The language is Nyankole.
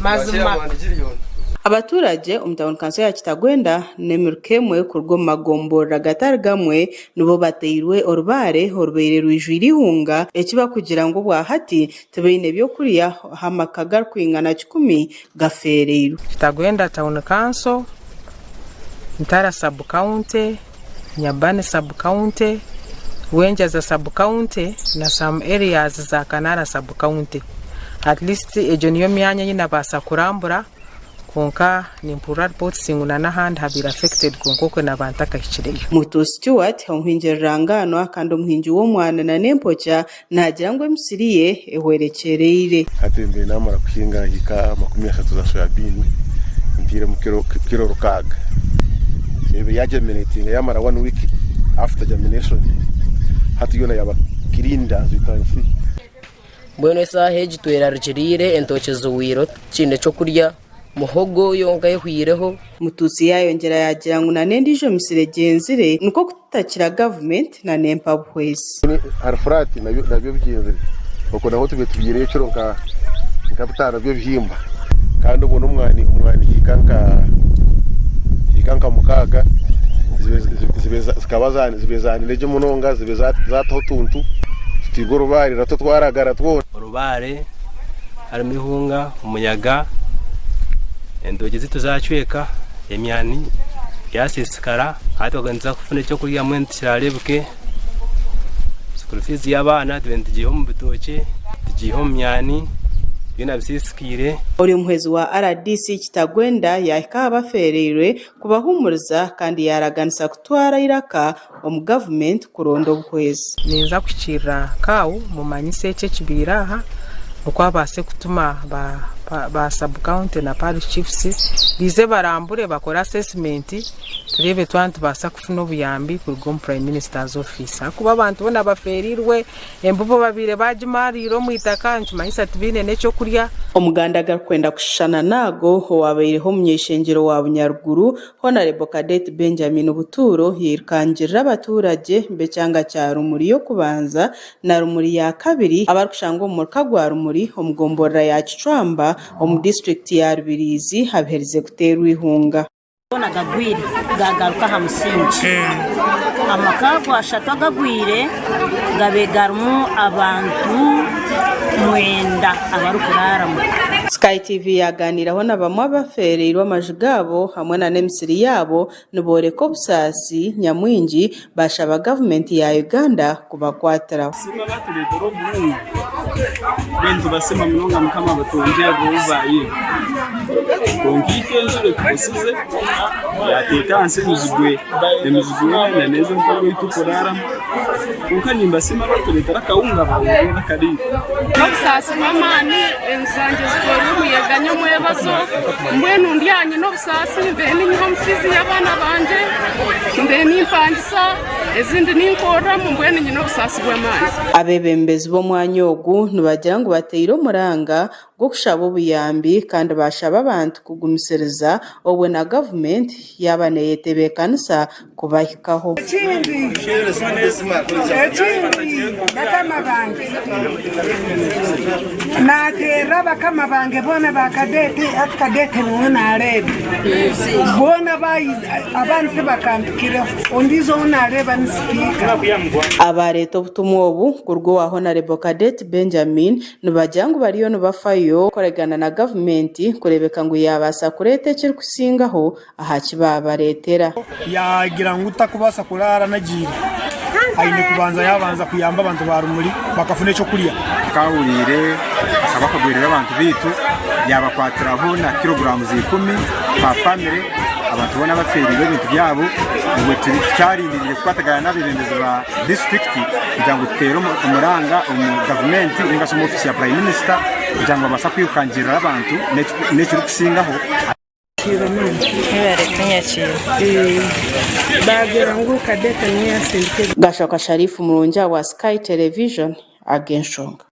Mazima. Abaturagye omu tauni kanso ya Kitagwenda n'emiruka emwe kuruga omu magomborora gatari gamwe nibo bateirwe orubaare orubaire rwijwire eihunga eki barikugira ngu obwahati tibaine by'okurya ahu amaka garikwingana kikumi gafeereirwe. Kitagwenda Town Council, Ntara Sub County, Nyabani Sub County, Rwenjaza Sub County na some areas za Kanara Sub County. At least egyo niyo myanya ei nabaasa kurambura kwonka nimpurira reports ngu na n'ahandi habaire affected kwonka okwe naba ntakahikireyo. Muto Stuart, omuhingi rurangaanwa kandi omuhingi w'omwana na n'empokya naagira ngu emisiri ye ehwerekyereire. Hati mbaire naamara kuhinga hiika 30 za soya bean ntairemu kiro rukaaga ebe yagerminatinga yamara one week after germination hati yoona yaaba cleaned as you can see. Mbwenu esaaha egi twerarikiriire, entookye zihweire tikiine ky'okurya, muhogo yonka ehweireho. Mututsi yaayongyera yaagira ngu na n'endiijo misiri egyenzire nikwo kutakira gavumenti na n'empabuhwezi. Ahari flat nabyo bigyenzire okwo naho tube tubyireyo ekiro nka bitaano by'ebihimba kandi obwo n'omwani omwani hiika nka hiika nka mukaaga zikaba zibe zaanire gye munonga zibe zaataho otuntu tutiirwe orubaare natwo twaragara twona. Orubaare harimu eihunga, omuyaga, entookye zaitu zaacweka, emyani yaasiisikara, hati twaba nituza kufuna ekyokurya mbwenu tikirareebeke, school fees y'abaana tubaire nitugiiha omu bitookye, tugiiha omu myani, byona bisiisikaire. Ori omuhwezi wa rdc Kitagwenda yaahika aha bafeereirwe kubahuumuriza kandi yaaraganisa kutwara eiraka omu gavumenti kuronda obuhwezi. Ninza kuhikiirira CAO mumanyise eki ekibaire aha nikwo abaase kutuma ba sub county na parish chiefs baije barambure bakore assessment tureebe twaba nitubaasa kufuna obuyambi kuruga omu prime minister's office ahakuba abantu boona bafeereirwe Embubo babaire bagimaariire omu itaka nikimanyisa tibaine n'ekyokurya. Omuganda agarikwenda kushushana n'ago owabaireho omuny'eishengyero wa Bunyaruguru, Honarebo Cadet Benjamin Buturo yairukangirira abaturagye b'ekyanga kya Rumuri y'okubanza na Rumuri ya kabiri abarikushangwa omu muruka gwa Rumuri omu gomborora ya Kicwamba omu disiturikiti ya Rubirizi abaherize kuteerwa eihunga. Goona gagwire gaagaruka aha musingi. Amaka ago ashatu agagwire gabaire garimu abantu mwenda abarikuraaramu. Sky TV yaaganiiraho na bamwe abafeereirwe amaju gaabo hamwe na n'emisiri yaabo nibooreka obusaasi nyamwingi baashaba gavumenti ya Uganda kubakwatiraho. Tusiime abatureetera oburungi, mbwenu tubasiima munonga Mukama abatongyerere obu baayire. Kwonka itwe enjura etukosize yaateeka ahansi emizigwe emizigwe yoona n'ezo mpewo ei turikuraaramu. Kwonka nimbasiima abatureetera akahunga baayongera akariiro. N'obusaasi bw'amaani enju zangye zitweirwe omuyaga nyomwebazo mbwenu ndi aha nyine obusaasi mbaire ninyiha omu fiizi y'abaana bangye mbaire nimpangisa Ezindi ninkoreramu mbwenu nyine obusaasi bw'amaani. Abeebembezi b'omwanya ogu nibagira ngu bateire omuranga gw'okushaba obuyambi kandi baashaba abantu kugumisiriza obwo na gavumenti yaaba neeyetebeekanisa kubahikaho. Ekindi, bakama bange, naateerera bakama bange boona ba Kadeete, hati Kadeete niwe naareeba, boona baayiza. Abandi tibakampikireho, ondiijo ou naareeba ni sipiika. Abaareeta obutumwa obu kuruga owa Honarebo Cadet Benjamin nibagira ngu bariyo nibafayo kukoregana na gavumenti kureebeka ngu yaabaasa kureeta ekirikusingaho aha ki baabareetera. Yaagira ngu takubaasa kuraara anagiire, aine kubanza yaabanza kuyamba abantu ba Rumuri bakafuna ekyokurya. Tukahuriire akaba akagwerire abantu baitu yabakwatiraho na kilograms ikumi per family abantu boona abafeereirwe ebintu byabo obwe tukyarindirire kukwatagana n'abebembezi ba disiturikiti kugira ngu tuteere omuranga omu gavumenti ningashi omu ofiisi ya prime minister kugira ngu babaase kwirukangirira abantu n'ekirikusingaho. Gashoka Sharifu Murungi ahabwa Sky Television, Ag'enshonga.